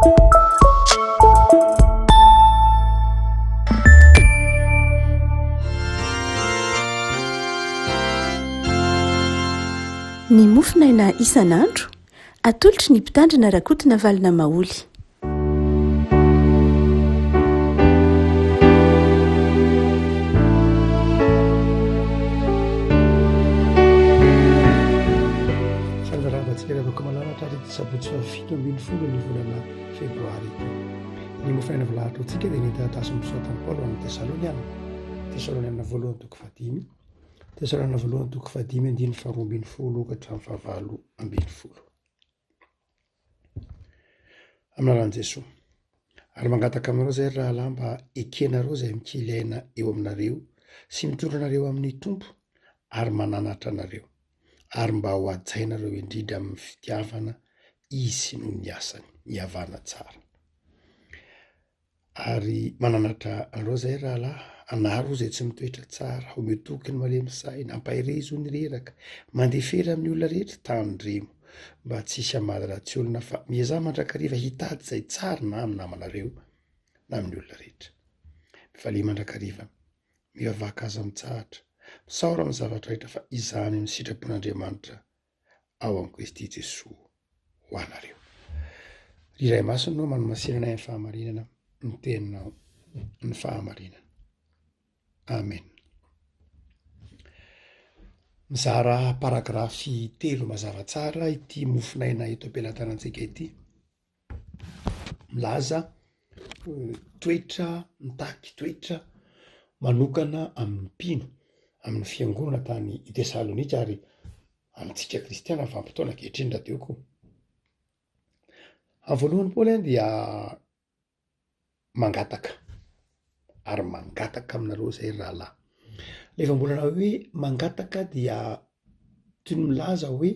Ny mofonaina isan'andro atolotry ny mpitandrina Rakotonavalona Maholy. Fandraraba antsika ravako malala hatrany ity sabotsy faha 17 ny volana febroary ity. Ny mofonaina voalahatra ho antsika dia ny taratasin'ny mpisoratan'i Paoly ho an'ny Tesaloniana. Tesaloniana voalohany toko fahadimy. Tesaloniana voalohany toko fahadimy andininy faharoa ambin'ny folo ka hatramin'ny fahavalo ambin'ny folo. Amin'ny anaran'i Jesoa. Ary mangataka aminareo izay ry rahalahy mba ekenareo izay mikely aina eo aminareo sy mitondra anareo amin'ny Tompo ary mananatra anareo, ary mba ho hajainareo indrindra amin'ny fitiavana izy noho ny asany. Mihavana tsara. Ary mananatra anareo zay rahalahy, anaro izay tsy mitoetra tsara, omeo toky ny malemy saina, ampaherezo ny reraka, mandefera amin'ny olona rehetra, tandremo mba tsy hisy hamaly ratsy olona fa miezaha mandrakariva hitady izay tsara na amin'ny namanareo na amin'ny olona rehetra. Mifalia mandrakariva, mivavaka aza mitsahatra, misaora amin'ny zavatra rehetra fa izany no sitrapon'Andriamanitra ao amin'i Kristy Jesoa ho anareo. Ry Ray Masina ô, manomasina anay amin'ny fahamarinana, ny teninao ny fahamarinana. Amen. Mizara paragrafy telo mazava tsara ity mofonaina eto am-pelatanantsika ity. Milaza toetra mitaky toetra manokana amin'ny mpino, amin'ny fiangonana tany Tesalonika ary amintsika kristiana vanim-potoana ankehitriny rahateo koa. Amin'ny voalohany Paoly an dia mangataka ary mangataka aminareo zay ry rahalahy. Le voambolana hoe mangataka dia toy ny milaza hoe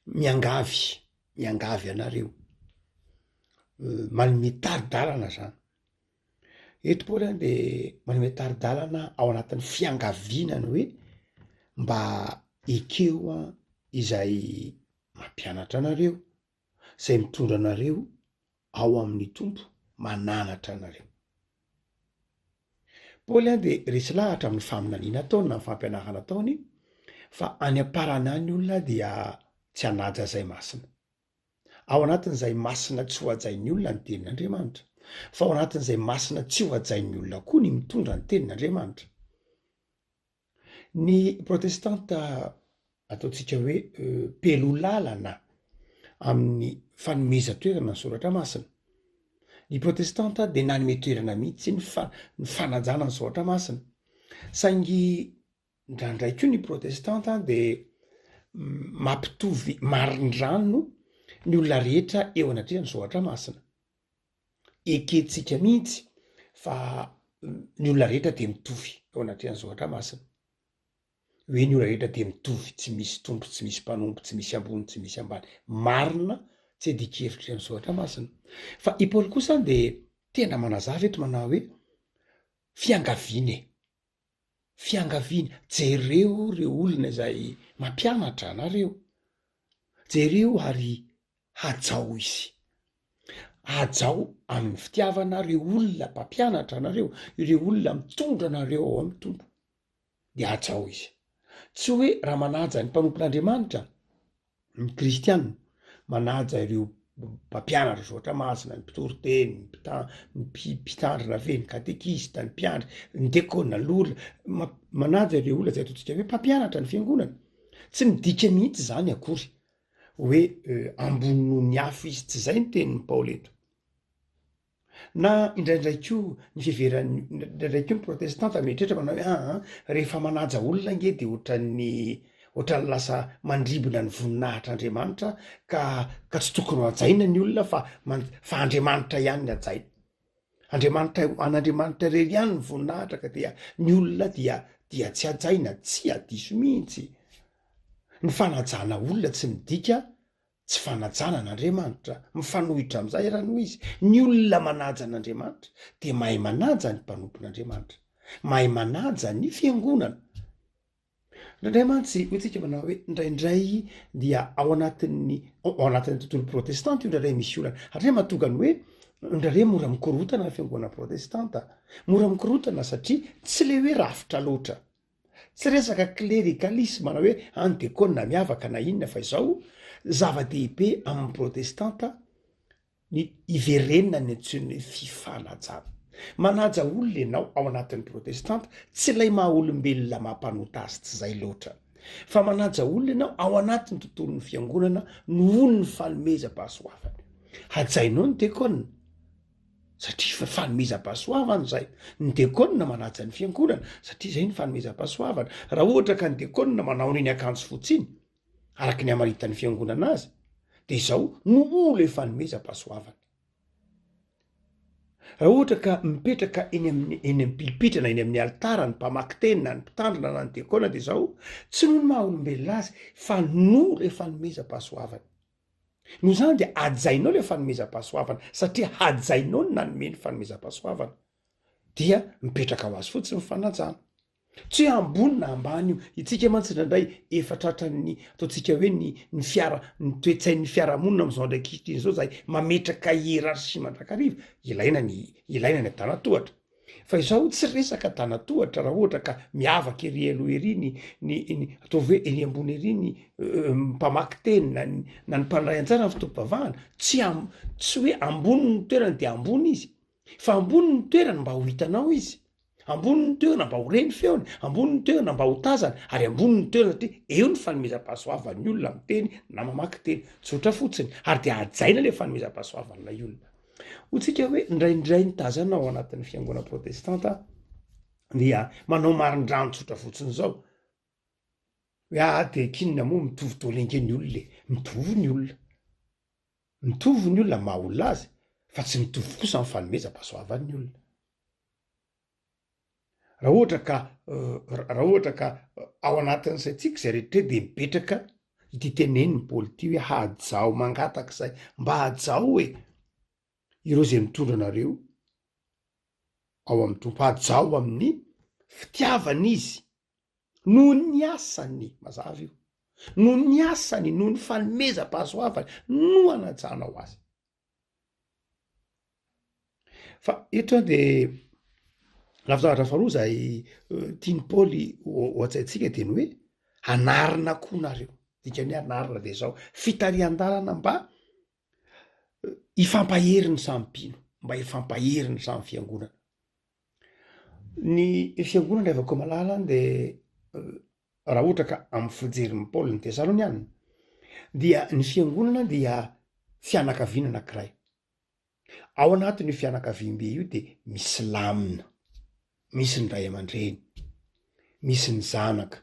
miangavy, miangavy anareo, manome tari-dalana zany. Eto Paoly an de manome tari-dalana ao anatin'ny fiangaviana ny hoe mba ekeo an izay mampianatra anareo, zay mitondra anareo ao amin'ny Tompo mananatra anareo. Paoly an dia resy lahatra amin'ny faminaniana ataony na ny fampianarana ataony fa any am-parany any ny olona dia tsy hanaja izay masina. Ao anatin'izay masina tsy ho hajain'ny olona ny tenin'Andriamanitra, fa ao anatin'izay masina tsy ho hajain'ny olona koa ny mitondra ny tenin'Andriamanitra. Ny protestanta ataontsika hoe mpeloa lalana amin'ny fanomezan-toerana ny soratra masina. Ny protestanta dia nanome toerana mihitsy ny fa- ny fanajana ny soratra masina. Saingy indraindray koa ny protestanta dia mampitovy marindrano ny olona rehetra eo anatrehan'ny soratra masina. Ekentsika mihitsy fa ny olona rehetra dia mitovy eo anatrehan'ny soratra masina. Hoe ny olona rehetra dia mitovy, tsy misy tompo, tsy misy mpanompo, tsy misy ambony, tsy misy ambany. Marina, tsy adikevitry ny soratra masina. Fa i Paoly kosa dia tena manazava eto manao hoe fiangaviana e. Fiangaviana, jereo ireo olona izay mampianatra anareo. Jereo ary hajao izy. Hajao amin'ny fitiavana ireo olona mpampianatra anareo, ireo olona mitondra anareo ao amin'ny Tompo. Dia hajao izy. Tsy hoe raha manaja ny mpanompon'Andriamanitra ny kristiana, manaja ireo mpampianatra soratra masina, ny mpitory teny, ny mpita- ny mpi- mpitandrina ve, ny katekista, ny mpiandry, ny dekona, ny loholona, ma- manaja ireo olona zay ataontsika hoe mpampianatra ny fiangonana. Tsy midika mihitsy zany akory hoe ambony noho ny hafa izy, tsy zay ny tenin'i Paoly eto. Na indraindray koa ny fiheveran'ny, indraindray koa ny protestanta mieritreritra manao hoe aa rehefa manaja olona ange de ohatran'ny ohatran'ny lasa mandribona ny voninahitr'Andriamanitra ka ka tsy tokony ho hajaina ny olona fa man- fa Andriamanitra ihany ny hajaina. Andriamanitra, an'Andriamanitra irery ihany ny voninahitra ka dia ny olona dia dia tsy hajaina, tsia diso mihitsy. Ny fanajana olona tsy midika tsy fanajana an'Andriamanitra, mifanohitra amin'izay raha noho izy, ny olona manaja an'Andriamanitra dia mahay manaja ny mpanompon'Andriamanitra, mahay manaja ny fiangonana. Indraindray mantsy, hoy tsika manao hoe, indraindray dia ao anatin'ny, ao anatin'ny tontolo protestanta io indraindray misy olana. Hatrizay mahatonga ny hoe indraindray mora mikorotana ny fiangonana protestanta. Mora mikorotana satria tsy le hoe rafitra loatra. Tsy resaka klerikalisma na hoe any dekona miavaka na inona fa izao, zava-dehibe amin'ny protestanta ny hiverenana ny antsoiny hoe fifanajana. Manaja olona ianao ao anatin'ny protestanta, tsy ilay maha olombelona maha mpanota azy, tsy izay loatra. Fa manaja olona ianao ao anatin'ny tontolon'ny fiangonana nohon'ny fanomezam-pahasoavany. Hajainao ny dekona satria fa fanomezam-pahasoavana izay. Ny dekona manaja ny fiangonana satria izay ny fanomezam-pahasoavana. Raha ohatra ka ny dekona manao an'iny akanjo fotsy iny, araka ny hamaritan'ny fiangonana azy de izao no olo efa fanomezam-pahasoavana. Raha ohatra ka mipetraka eny amin'ny eny amin'ny pilipitra na eny amin'ny alitara ny mpamaky teny na ny mpitandrina na ny diakona de izao, tsy noho ny maha olombelona azy fa noho le fanomezam-pahasoavana. Noho izany de hajainao le fanomezam-pahasoavana satria hajainao ny nanome ny fanomezam-pahasoavana dia mipetraka ho azy fotsiny ny fanajana. Tsy hoe ambony na ambany io. Itsika mantsy indraindray efa tratran'ny ataontsika hoe ny ny fiara ny toe-tsain'ny fiarahamonina amin'izao andro ankehitriny izao izay mametraka hiérarchie mandrakariva. Ilaina ny ilaina ny antanatohatra. Fa izao tsy resaka antanatohatra raha ohatra ka miavaka ery aloha ery ny ny ny ataovy hoe ery ambony ery ny mpamaky teny na ny na ny mpandray anjara amin'ny fotoam-pivavahana. Tsy am- tsy hoe ambony ny toerany de ambony izy. Fa ambony ny toerany mba ho hitanao izy, ambony ny toerana mba ho re ny feony, ambony ny toerana mba ho tazany, ary ambony ny toerana satria eo ny fanomezam-pahasoavan'ny olona miteny na mamaky teny. Tsotra fotsiny, ary dia hajaina ilay fanomezam-pahasoavan'ilay olona. Hoy tsika hoe indraindray ny tazana ao anatin'ny fiangonana protestanta dia manao marindrano tsotra fotsiny izao, hoe aa dia k'inona moa mitovy daholo ange ny olona e, mitovy ny olona. Mitovy ny olona maha olona azy fa tsy mitovy kosa ny fanomezam-pahasoavan'ny olona. Raha ohatra ka raha ohatra ka ao anatin'ny saintsika izay rehetra izay de mipetraka ity tenenin'i Paoly ity hoe hajao mangataka izay, mba hajao e ireo izay mitondra anareo ao amin'ny Tompo, hajao amin'ny fitiavana izy. Noho ny asany, mazava io, noho ny asany, noho ny fanomezam-pahasoavany no anajanao azy. Fa eto an de lafin-javatra faharoa zay tian'i Paoly ho an-tsaintsika de ny hoe anarina koa nareo, dikany hoe anarina de zao, fitarihan-dalana mba hifampahery ny samy mpino, mba hifampahery ny samy fiangonana. Ny fiangonana ry havako malala de raha ohatra ka amin'ny fijerin'i Paoly ny Tesaloniana dia ny fiangonana dia fianakaviana anankiray. Ao anatin'io fianakaviambe io de misy lamina, misy ny ray aman-dreny, misy ny zanaka,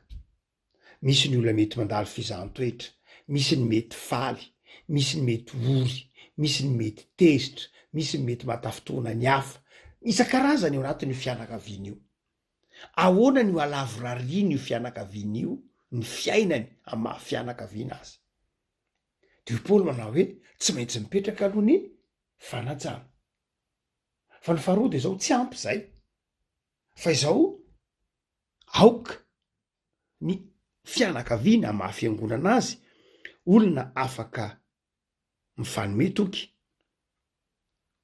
Misy ny olona mety mandalo fizahan-toetra, misy ny mety faly, misy ny mety ory, misy ny mety tezitra, misy ny mety mahatafintohina ny hafa. Isan-karazany ao anatin'io fianakaviana io. Ahoana no halavorarian'io fianakaviana io ny fiainany amin'ny maha fianakaviana azy? Dia hoy Paoly manao hoe, tsy maintsy mipetraka aloha ny fanajana. Fa ny faharoa dia izao, tsy ampy izay. Fa izao, aoka ny fianakaviana maha fiangonana azy, olona afaka mifanome toky,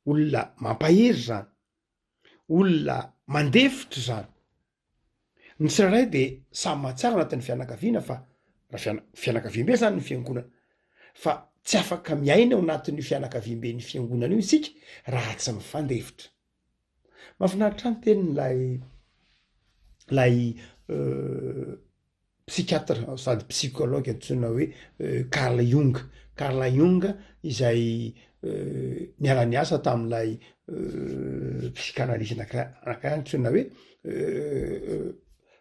olona mampahery zany, olona mandefitra zany. Ny tsirairay de samy mahatsiaro anatin'ny fianakaviana fa raha fiana- fianakaviambe zany ny fiangonana, fa tsy afaka miaina ao anatin'io fianakaviamben'ny fiangonana io isika raha tsy mifandefitra. Mahafinaritra ahy ny tenin'ilay ilay psychiatre sady psychologue antsoina hoe Carl Jung, Carl Jung izay niara-niasa tamin'ilay psychanalyse anankiray anankiray antsoina hoe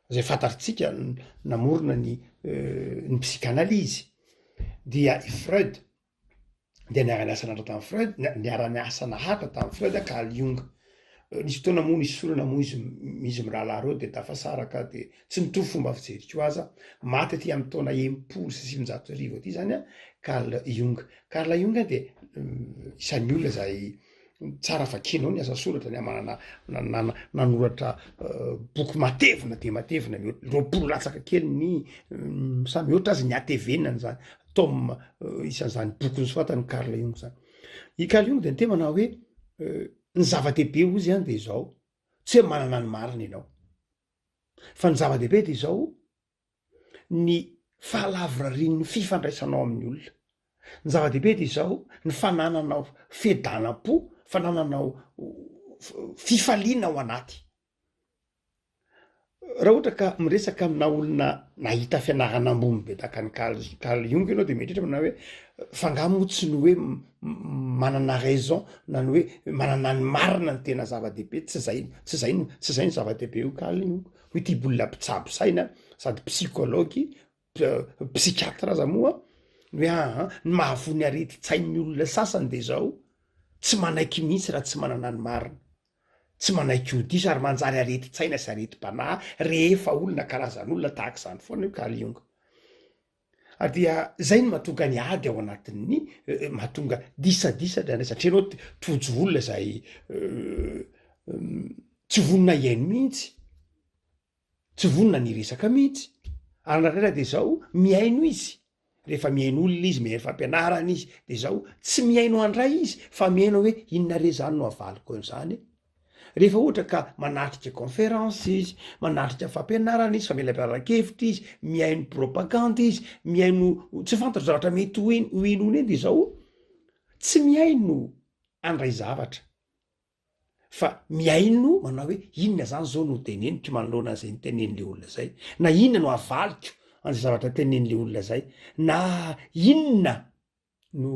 zay fantatritsika namorona ny ny psychanalyse dia i Freud. dia niara-niasa nahatra tamin'i Freud, niara-niasa nahatra tamin'i Freud Carl Jung. Nisy fotoana moa nisy olana moa izy izy mirahalahy ireo de tafasaraka de tsy nitovy fomba fijery koa aza. Maty aty amin'ny taona 1960 aty zany an Carl Jung. Carl Jung dia isan'ny olona zay. Tsara vakianao ny asa soratra ny manana nanoratra boky matevina dia matevina mihoatra 20 latsaka kely ny sa mihoatra azy ny hatevenany zany tome isan'izany boky nosoratany Carl Jung zany. I Carl Jung de niteny manao hoe ny zava-dehibe hozy an de izao, tsy hoe manana ny marina ianao fa ny zava-dehibe de izao ny fahalavorarian'ny fifandraisanao amin'ny olona. Ny zava-dehibe dia izao, ny fanananao fiadanam-po, fanananao fifaliana ao anaty. Raha ohatra ka miresaka amina olona nahita fianarana ambony be tahaka an'i Carl Carl Jung ianao de mieritreritra manao hoe fa angaha moa tsy ny hoe manana raison na ny hoe manana ny marina no tena zava-dehibe, tsy zay tsy zay no tsy zay no zava-dehibe hoy Carl Jung. Hoy ity olona mpitsabo saina sady psychologue, psychiatre aza moa, ny hoe aa ny mahavoa ny aretin-tsain'ny olona sasany de zao, tsy manaiky mihitsy raha tsy manana ny marina, tsy manaiky ho diso ary manjary aretin-tsaina sy aretim-panahy rehefa olona karazan'olona tahak'izany foana io Carl Jung. Ary dia zay no mahatonga ny ady ao anatin'ny mahatonga disadisa indraindray satria ianao tojo olona zay tsy vonona hihaino mihitsy, tsy vonona ny hiresaka mihitsy, ary indraindray de zao mihaino izy, rehefa mihaino olona izy, mihaino fampianarana izy, de zao tsy mihaino handray izy fa mihaino hoe inona re zany no havaliko an'izany e? Rehefa ohatra ka manatrika conférence izy, manatrika fampianarana izy, famelabelaran-kevitra izy, mihaino propagande izy, mihaino tsy fantatro zavatra mety ho heno- ho henoiny eny de izao, tsy mihaino handray zavatra fa mihaino manao hoe inona zany zao no teneniko manoloana an'izay nitenen'le olona zay, na inona no havaliko an'zay zavatra tenen'le olona zay, na inona no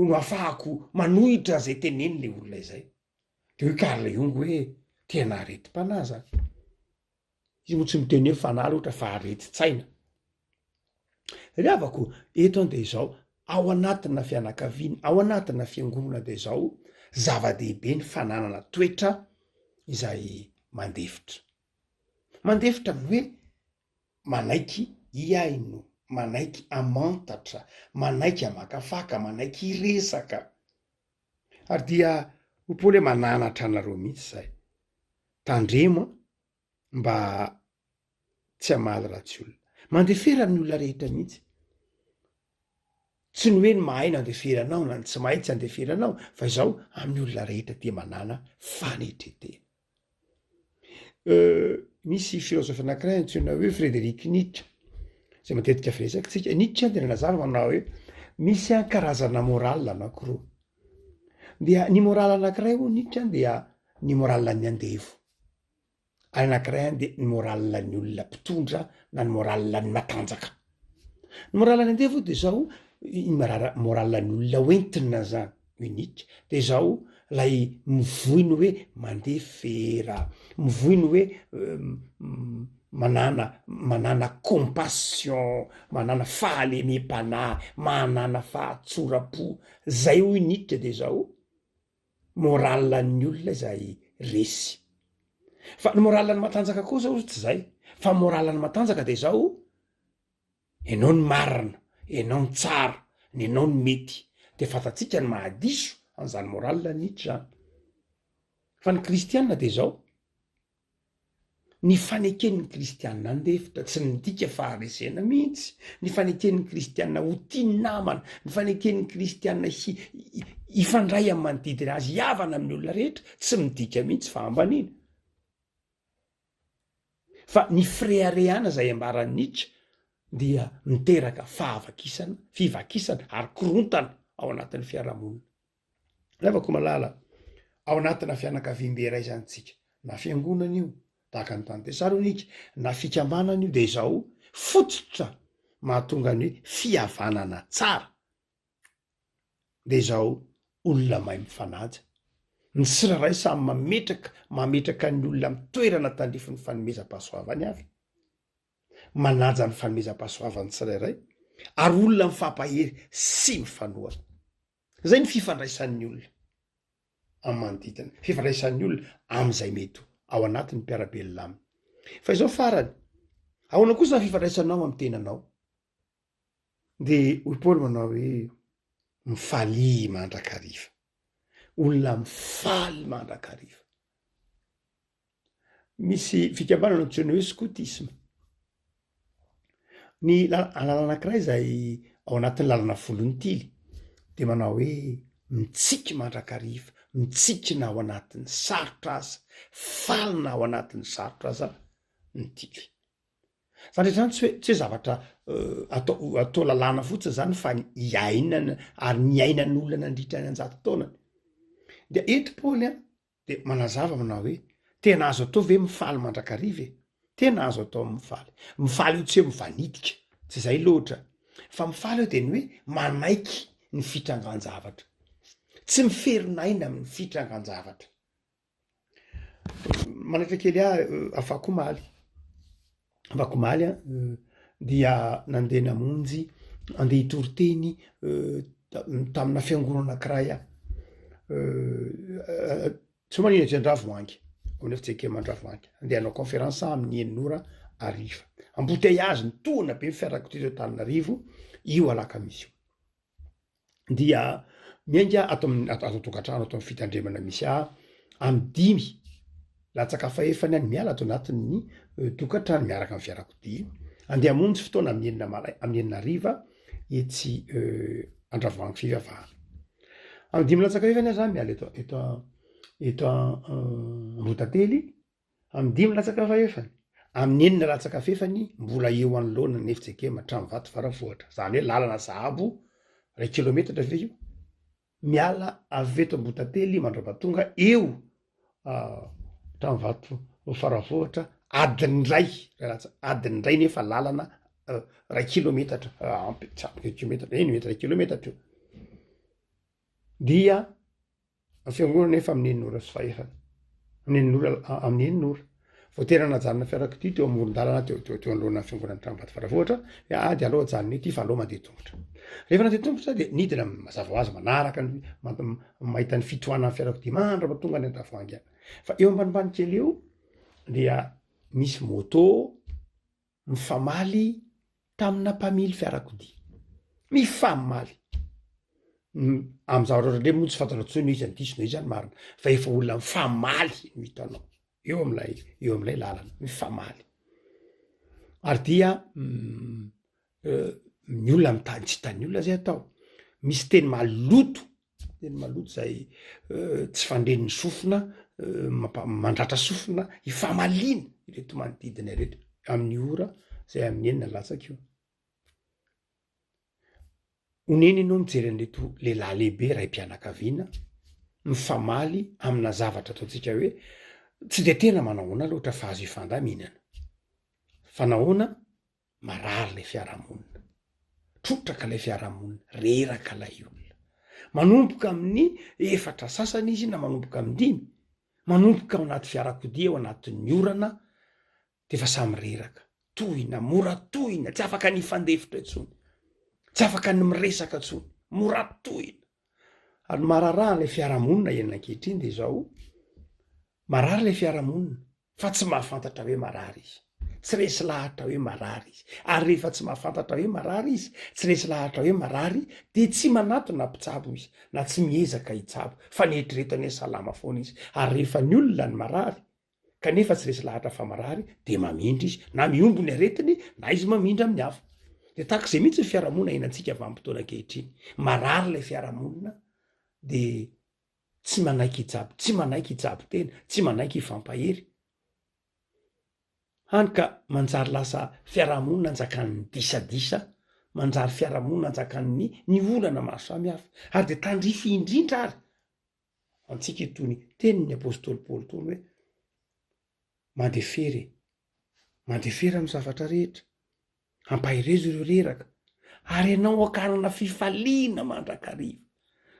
no afahako manohitra an'izay teneniny le olona izay. De hoy Carl Jung hoe tena aretim-panahy zany. Izy moa tsy miteny hoe fanahy loatra fa aretin-tsaina. Ry havako, eto an de izao, ao anatina fianakaviana, ao anatina fiangonana de izao, zava-dehibe ny fananana toetra izay mandefitra. Mandefitra amin'ny hoe Manaiky hihaino, manaiky hamantatra, manaiky hamakafaka, manaiky hiresaka. Ary dia hoy Paoly hoe mananatra anareo mihitsy izahay. Tandremo an, mba tsy hamaly ratsy olona. Mandefera amin'ny olona rehetra mihitsy. Tsy ny hoe ny mahay no andeferanao na ny tsy mahay tsy andeferanao fa izao amin'ny olona rehetra dia manàna fanetretena. Misy filôzôfy anakiray antsoina hoe Frédéric Nietzsche zay matetika firesakitsika, Nietzsche dia nanazava manao hoe misy an karazana morale anakiroa, dia ny morale anakiray hoy Nietzsche dia ny morale an'ny andevo. Ary anankiray any dia ny morale ny olona mpitondra na ny morale ny matanjaka. Ny morale ny andevo de zao, ny marara- morale ny olona hoentina zany unique de zao lay mivoy ny hoe mandefera, mivoy ny hoe manana manana compassion, manana fahalemem-panahy, manana fahatsoram-po, zay hoy Nietzsche de zao. Moral ny olona izay resy. Fa ny moral ny matanjaka koa zao tsy zay, fa moral ny matanjaka de zao, enao ny marina, enao ny tsara, nenao ny mety, de fantatsika ny mahadiso an'zany moral Nietzsche zany. Fa ny kristiana de zao, Ny faneken'ny kristiana handefitra tsy midika faharesena mihitsy. Ny faneken'ny kristiana ho tia ny namana, ny faneken'ny kristiana hi- hifandray amin'ny manodidina azy, hihavana amin'ny olona rehetra, tsy midika mihitsy fahambaniana. Fa ny fireharehana izay ambaran'i Nietzsche dia miteraka fahavakisana, fivakisana ary korontana ao anatin'ny fiarahamonina. Ravako malala, ao anatina fianakaviambe iray izany tsika, na fiangonana io, tahaka ny tany Tesalonika, na fikambanana io, de izao fototra mahatonga ny hoe fihavanana tsara, de izao olona mahay mifanaja, ny tsirairay samy mametraka mametraka ny olona amin'ny toerana tandrifin'ny fanomezam-pahasoavany avy, manaja ny fanomezam-pahasoavan'ny tsirairay, ary olona mifampahery sy mifanohana. Zay ny fifandraisan'ny olona amin'ny manodidina, fifandraisan'ny olona amin'izay mety ho ao anatin'ny mpiara-belona aminy. Fa izao farany, ahoana kosa ny fifandraisanao amin'ny tenanao? De hoy Paoly manao hoe mifalia mandrakariva. Olona mifaly mandrakariva. Misy fikambanana antsoina hoe skotisma. Ny lalana anankiray izay ao anatin'ny lalana volon'ny tily de manao hoe mitsiky mandrakariva, mitsiky na ao anatin'ny sarotra aza, faly na ao anatin'ny sarotra aza ny tily. Zany rehetra zany tsy hoe tsy hoe zavatra atao atao lalàna fotsiny zany fa iainana ary niainan'olona nandritra ny an-jato taonany. Dia eto Paoly an de manazava manao hoe tena azo atao ve mifaly mandrakariva e? Tena azo atao mifaly. Mifaly io tsy hoe mivanitika, tsy zay loatra, fa mifaly eo de ny hoe manaiky ny fitrangan-javatra, tsy miferinaina amin'ny fitrangan-javatra. Manaitra kely ahy afakomaly, afakomaly an dia nandeha namonjy andeha hitory teny tamina fiangonana anakiray aho, tsy manino aty Andravoahangy, ao amin'ny fjkm Andravoahangy, andeha hanao conférence aho amin'ny enina ora hariva, embouteillage nitohana be ny fiarakodia teo Antananarivo io alakamisy io. dia miainga ato amin'ny ato an-tokantrano ato amin'ny fitandremana misy ahy amin'ny dimy latsaka fahefany any miala ato anatin'ny eh, tokantrano miaraka amin'ny fiarakodia andeha hamonjy fotoana amin'ny enina maray amin'ny enina hariva etsy eh, Andravoahangy fivavahana amin'ny dimy latsaka fahefany aho zany miala eto eto eto eh, Ambohitately Amin'ny dimy latsaka fahefany, amin'ny enina latsaka fahefany mbola eo anoloana ny fjkm Tranovato Faravohitra, izany hoe lalana sahabo iray kilometatra ve io? Miala avy eto Ambohitately mandrapatonga eo Tranovato Faravohitra adiny iray, iray latsa- adiny iray nefa lalana iray kilometatra, ampy tsy ampy iray kilometatra, eny mety iray kilometatra eo, dia Ny fiangonana nefa amin'ny enina ora sy fahefany, amin'ny enina ora amin'ny enina ora. Voatery nanajanona fiarakodia teo amoron-dalana teo teo teo anoloan'ny fiangonana Tranovato Faravohitra, hoe ah dia aleo ajanona ety fa aleo mandeha tongotra. Rehefa nandeha tongotra dia nidina mazava ho azy manaraka ny mahita ny fitohanan'ny fiarakodia mandrapa tonga any Andravoahangy any. Fa eo ambanimbany kely eo dia misy moto Nifamaly tamina mpamily fiarakodia. Mifamaly. Amin'ny zavatra ohatran'ireny moa tsy fantatrao intsony hoe iza no diso na iza no marina fa efa olona mifamaly no hitanao eo amin'ilay eo amin'ilay lalana, mifamaly. Ary dia ny olona mitady tsy hitan'ny olona zay atao. Misy teny maloto Teny maloto izay tsy fandren'ny sofina, mandratra sofina, ifamaliana ireto manodidina ireto amin'ny ora izay amin'ny enina latsaka io. Onena ianao mijery an'ireto lehilahy lehibe raim-pianakaviana mifamaly amina zavatra ataontsika hoe tsy de tena manahoana loatra fa azo ifandaminana. Fa nahoana? Marary ilay fiarahamonina, trotraka ilay fiarahamonina, reraka ilay olona. Manomboka amin'ny efatra sasany izy na manomboka amin'ny dimy, manomboka ao anaty fiarakodia ao anatin'ny orana de efa samy reraka, tohina, mora tohina, tsy afaka ny hifandefitra intsony, tsy afaka ny miresaka intsony, mora tohina. Ary ny mahararaha an'ilay fiarahamonina iainana ankehitriny de izao, marary ilay fiarahamonina, fa tsy mahafantatra hoe marary izy, tsy resy lahatra hoe marary izy, ary rehefa tsy mahafantatra hoe marary izy, tsy resy lahatra hoe marary, dia tsy manatona mpitsabo izy, na tsy miezaka hitsabo, fa ny eritreretany hoe salama foana izy, ary rehefa ny olona ny marary, kanefa tsy resy lahatra fa marary, dia mamindra izy, na mihombo ny aretiny, na izy mamindra amin'ny hafa. Dia tahaka izay mihitsy ny fiarahamonina iainantsika vanim-potoana ankehitriny, marary ilay fiarahamonina, dia Tsy manaiky hitsabo, tsy manaiky hitsabo tena, tsy manaiky hifampahery. Hany ka manjary lasa fiarahamonina anjakan'ny disadisa, manjary fiarahamonina anjakan'ny ny olana maro samihafa. Ary dia tandrify indrindra ary antsika itony tenin'ny apostoly Paoly itony hoe, mandefera e, mandefera amin'ny zavatra rehetra. Ampaherezo ireo reraka, ary ianao hakarina fifaliana mandrakariva.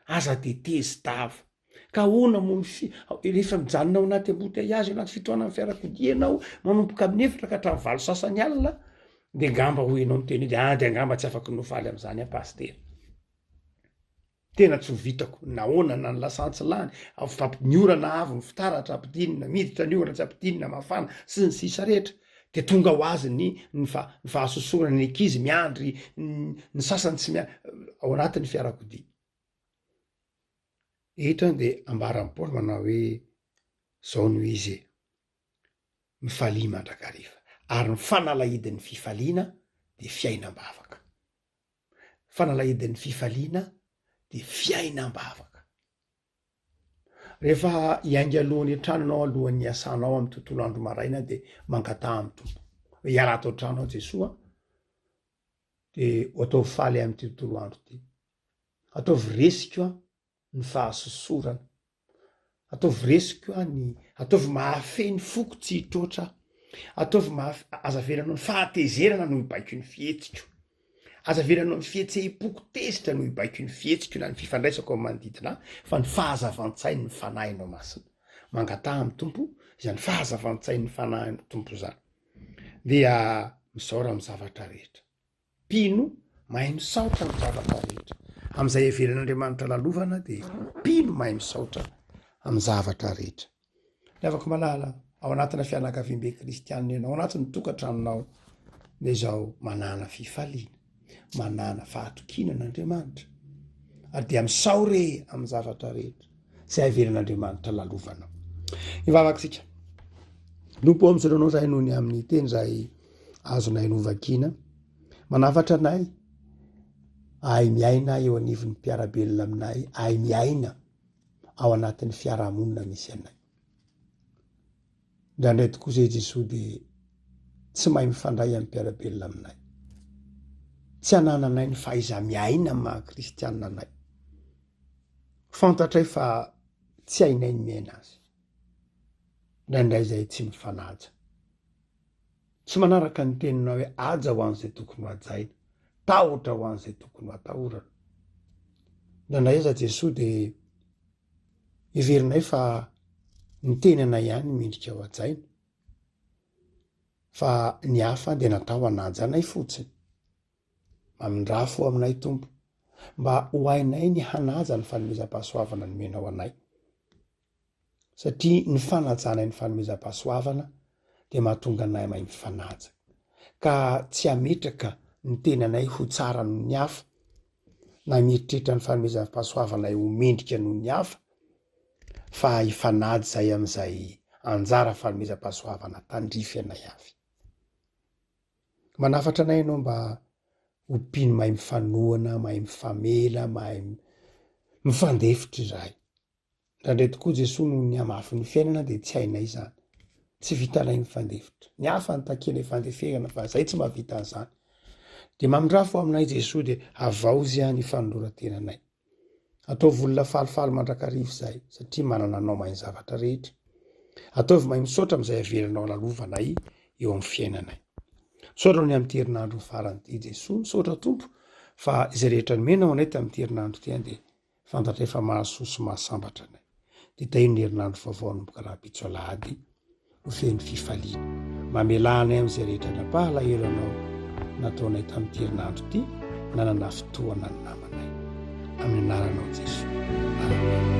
Aza dia tezi-dava. Ka ahoana moa ny fi-, rehefa mijanona ao anaty embouteillage, anaty fitohanan'ny fiarakodia ianao, manomboka amin'ny efatra ka hatramin'ny valo sasany alina, dia angamba hoy ianao miteny hoe, ah dia angamba tsy afaky ny ho faly amin'izany aho pasitera. Tena tsy ho vitako, nahoana na ny lasantsy lany, avy ny orana avy ny fitaratra ampidinina, miditra ny orana tsy ampidinina, mafana, sy ny sisa rehetra, de tonga ho azy ny ny fa- ny fahasosorana, ny ankizy miandry, ny sasany tsy mia- ao anatin'ny fiarakodia. Eto an de ambaran'i Paoly manao hoe zao no izy e, mifalia mandrakariva, ary ny fanalahidin'ny fifaliana de fiainam-bavaka. Fanalahidin'ny fifaliana de fiainam-bavaka. Rehefa hiainga alohan'ny an-tranonao alohan'ny hiasanao amin'ny tontolo andro maraina de mangataha amin'ny Tompo hoe hiala ato an-trano aho Jesoa de ho ataovy faly ahy amin'ity tontolo andro ity. Ataovy resiko aho ny fahasosorana. Ataovy resiko aho ny, ataovy mahafehy ny foko tsy hitroatra aho. Ataovy mahaf-, aza avelanao ny fahatezerana no hibaiko ny fihetsiko. Aza avelanao ny fihetseham-poko tezitra no hibaiko ny fihetsiko na ny fifandraisako amin'ny manodidina ahy fa ny fahazavan-tsain'ny Fanahinao Masina. Mangataha amin'ny Tompo izany fahazavan-tsain'ny Fanahin'ny Tompo izany. Dia misaora amin'ny zavatra rehetra. Mpino mahay misaotra amin'ny zavatra rehetra. Amin'izay heveran'Andriamanitra lalovana dia mpino mahay misaotra amin'ny zavatra rehetra. Ry havako malala, ao anatina fianakaviambe kristianina ianao, ao anatin'ny tokantranonao, dia izao manàna fifaliana, manàna fahatokiana an'Andriamanitra, ary dia misaora e amin'ny zavatra rehetra izay heveran'Andriamanitra lalovanao. Hivavaka isika. Tompo ô, misaotra anao izahay noho ny amin'ny teny izay azonay novakiana. Manafatra anay ahay miaina eo anivon'ny mpiara-belona aminay, ahay miaina ao anatin'ny fiarahamonina misy anay. Indraindray tokoa izay Jesoa dia tsy mahay mifandray amin'ny mpiara-belona aminay. Tsy anananay ny fahaiza-miaina amin'ny maha kristianina anay. Fantatray fa tsy hainay ny miaina azy. Indraindray izay tsy mifanaja. Tsy manaraka ny teninao hoe haja ho an'izay tokony ho hajaina, tahotra ho an'izay tokony ho atahorana. Indraindray aza Jesoa dia heverinay fa ny tenanay ihany mendrika ho hajaina, fa ny hafa dia natao hanaja anay fotsiny. Mamindrà fo aminay Tompo, mba ho hainay ny hanaja ny fanomezam-pahasoavana nomenao anay. Satria ny fanajanay ny fanomezam-pahasoavana dia mahatonga anay mahay mifanaja, ka tsy hametraka ny tenanay ho tsara noho ny hafa, na mieritreritra ny fanomezam-pahasoavanay ho mendrika noho ny hafa, fa hifanaja izahay amin'izay anjara fanomezam-pahasoavana tandrify anay avy. Manafatra anay ianao mba ho mpino mahay mifanohana, mahay mifamela, mahay mifandefitra izahay. Indraindray tokoa Jesoa noho ny hamafin'ny fiainana dia tsy hainay izany. Tsy vitanay ny mifandefitra. Ny hafa no takianay fandeferana fa zay tsy mahavita an'izany. Dia mamindrafo aminay Jesoa dia havaozy ny fanoloran-tenanay. Ataovy olona falifaly mandrakariva izahay satria manana Anao mahay ny zavatra rehetra. Ataovy mahay misaotra amin'izay avelanao lalovanay eo amin'ny fiainanay. Misaotra ny amin'ity herinandro farany ity Jesoa, misaotra Tompo fa izay rehetra nomenao anay tamin'ity herinandro ity dia Fantatray fa mahasoa sy mahasambatra anay. Dia tahio ny herinandro vaovao hanomboka rahampitso alahady ho feno fifaliana. Mamelà anay amin'izay rehetra nampahalahelo anao nataonay tamin'ity herinandro ity na nanafintohana ny namanay. Amin'ny anaranao Jesoa. Amen.